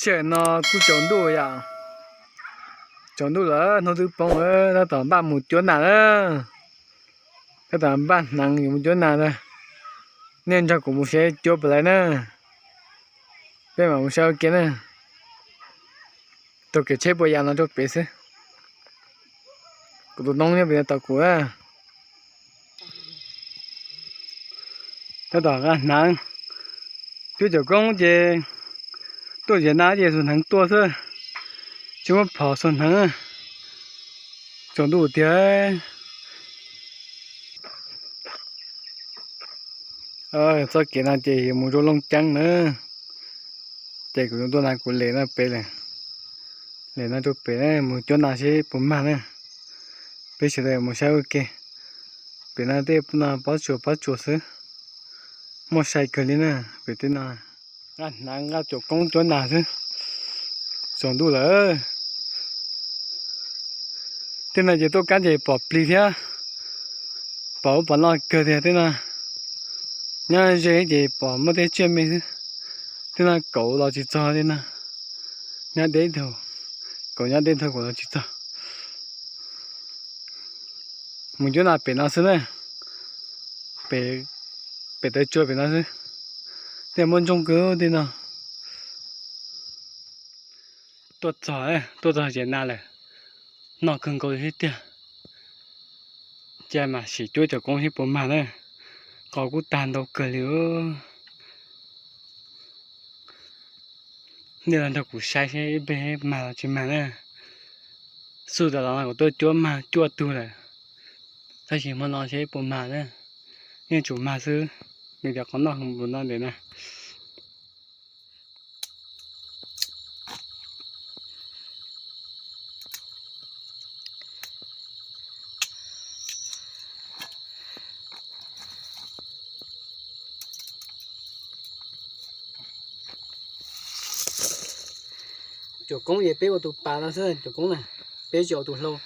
Sij hawm no kuj tsaus ntuj yom, tsaus ntuj lawm hnub twb poob lawm, tab tom npaj mus cuab nas na, tab tom npaj hneev yuav mus cuab nas ntag. Nej nrog kuv mus saib cuab puas laib na, peb mam mus saib ua ke na. Taug kev tsheb puas yas no rau pem xwb, kuv tus noob nyob pem no tos kuv. Tab tom nqa hneev, cuab cov koob ces tuaj ziav nas ces xuas hneev tua xwb, tsis muab phom xuas hneev, tsaus ntuj tiag. Txoj kev no ces yuav mus rau Looj Ceeb na, ces kuv yuav tuaj na, kuv lem no pem lawm, lem no rau pem na, mus cuab nas seb puas mag na. Peb sawv daws mus saib ua ke. Pem no tej no pob tsuas pob tsuas xwb, muaj sai kawg li na. Pem tej no nqa hneev nqa cov koob cuab nas xwb, tsaus ntuj lawm. Tej no ces tuaj kab ces pom plig thiab, pom ub pom no kawg tiag tej no. Nyob ze ces pom muaj tej tsiaj me xwb, tej no kauv los tsis txog tej no. Nyob deb thaum, kauv nyob deb thaum kauv los tsis txog. Mus cuab nas pem no xwb na, pem, pem taw tsua pem no xwb, tej muaj ntsooj kawg tej no. Tuaj txog, tuaj txog ces nas lawm, noj kawg nkaus li thiab tiag. Cia mam sim cuab cov koob seb puas mag na, qos kuj tag ntau kawg li. Nej los nrog kuv saib seb ib pliag mag los tsis mag na. Xub tas los no kuv tuaj cuab mag cuaj tug lawm, tab sis hmo no seb puas mag na. Yeej tsum mag xwb, nws cov qos noj heev npaum no ntev na. Cov koob ces peb ua tus pas no xwb cov koob na, peb tsis ua tus hlau,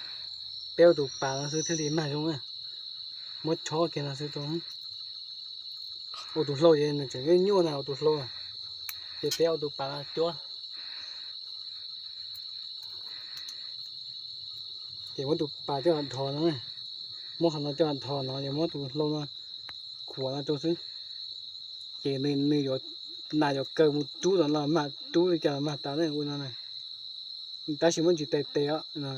peb ua tus pas no xwb thiaj li mag zoo na. Muab chob kiag no xwb rau. Ua tus hlau ces nws tseem nyuaj nyuaj na, ua tus hlau na, ces peb ua tus pas no cuab. Ces muab tus pas coj los dhos no, muab qhov no coj los dhos no, ces muab tus hlau no khuam no rau xwb. Ces nws yuav, nas yuav kaw mus rub no los mag, rub li cas los mag tas ne ua no na. Tab sis muab ntsis tes tes os no.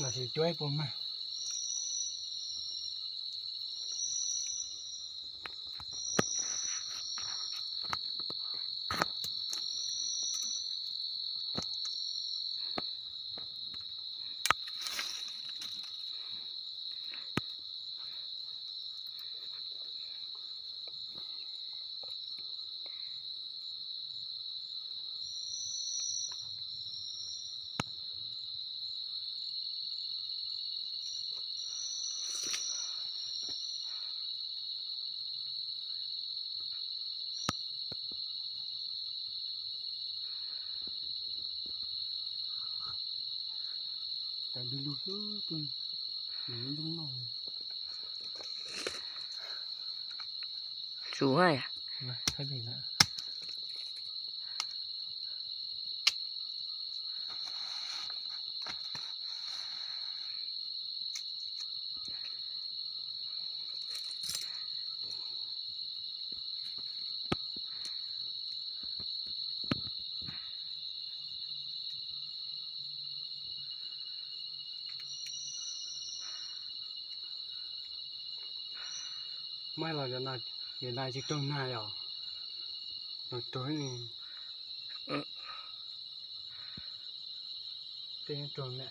Los sis cuab ib puas mag. Tsuv. Muab los, yog no tsis raug nag yom, los raug ne. Tej raug na.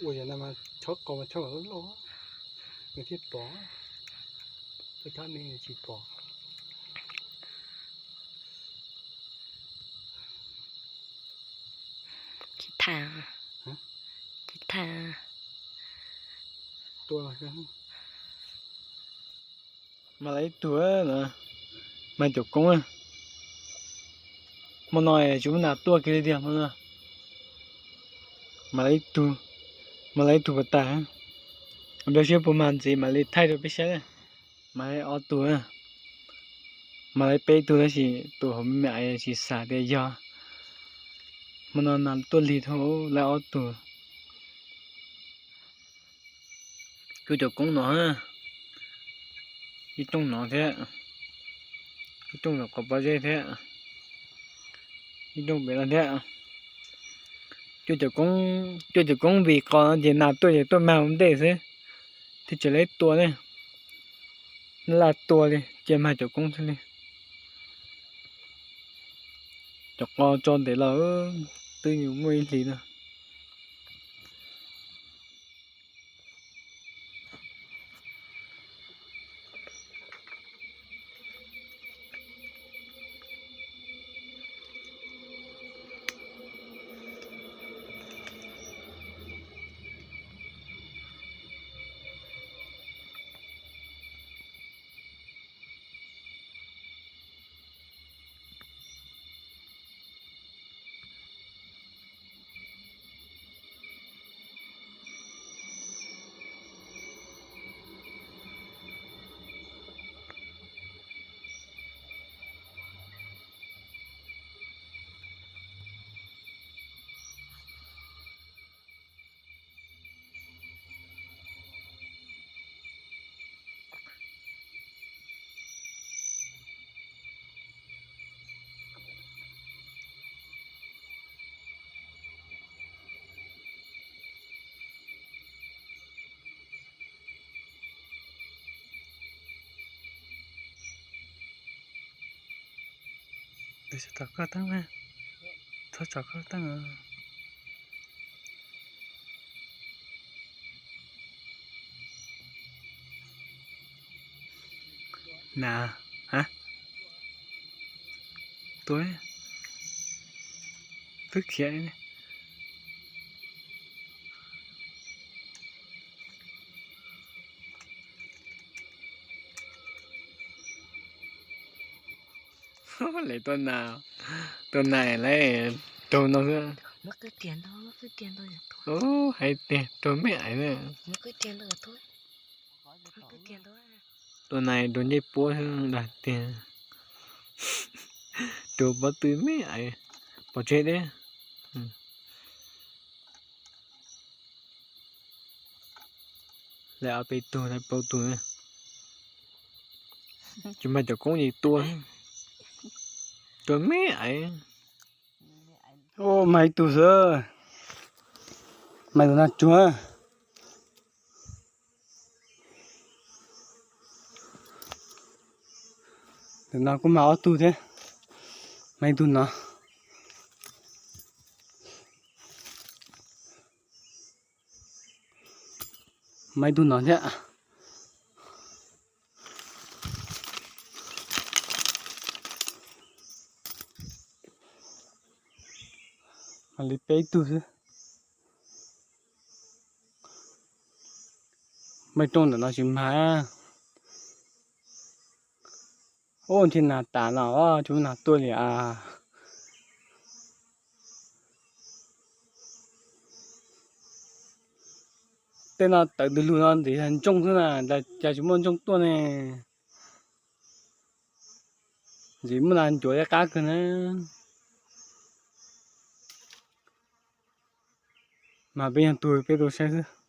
Ua yog no mas chob qos mas chob kom loj loj, nws thiaj pom. Tuaj chob me tsis pom. Tsis tham, tsis tham. Tua, mas lawv ib tug, mas cov koob, hmo no tsis muaj nas tuaj kiag li tiag hmo no. Mas lawv ib tug, mas lawv ib tug puas tag. Ua siab puas mag ntxiv mam li thaij rau peb saib. Mas lawv ob tug, mas lawv peb tug tab sis tus hauv me me tsis xav tias yog. Hmo no nas tuaj lig dhau lawv ob tug. Cuaj cov koob no, ib rooj no thiab, ib rooj ntawm qhov pob zeb thiab, ib rooj pem no thiab. Cuaj cov koob, cuaj cov koob vim qos no ces nas tuaj ces tuaj mag ua ntej xwb, thiaj tsis lawv tua ne. Laj tua li cia mag cov koob thiaj li. Cov qos tso ntev los twb muaj ib hlis no. Tso koj teeb, txhob tso koj teeb. Na, ha, tua, twb khiav. Lawv tua nas, tua nas lawv raug no xwb. Hais tias raug me aiv na. Tua nas raug ncej puab xwb dag tiag. Raug pob tw me aiv, pov tseg deb. Lawv ob peb tug, lawv plaub tug. Tsis mag cov koob ces tua, tua me aiv. Ua, mag ib tug xwb, mag tus nas tsuag. Tus no kuj mag ob tug thiab, mag ib tug no. Mag ib tug no thiab. Mag li peb tug xwb. Mag rooj ntawm no tsis mag. Ub, ntshe nas tas no, tsis muaj nas tuaj li as. Tej no tawv ntws lug no ntxiv ntsooj xwb na, cas tsis muaj ntsooj tuaj ne. Ntxiv muaj nas ncuav ib qab kawg na. Mas peb yog tug peb tug saib xwb.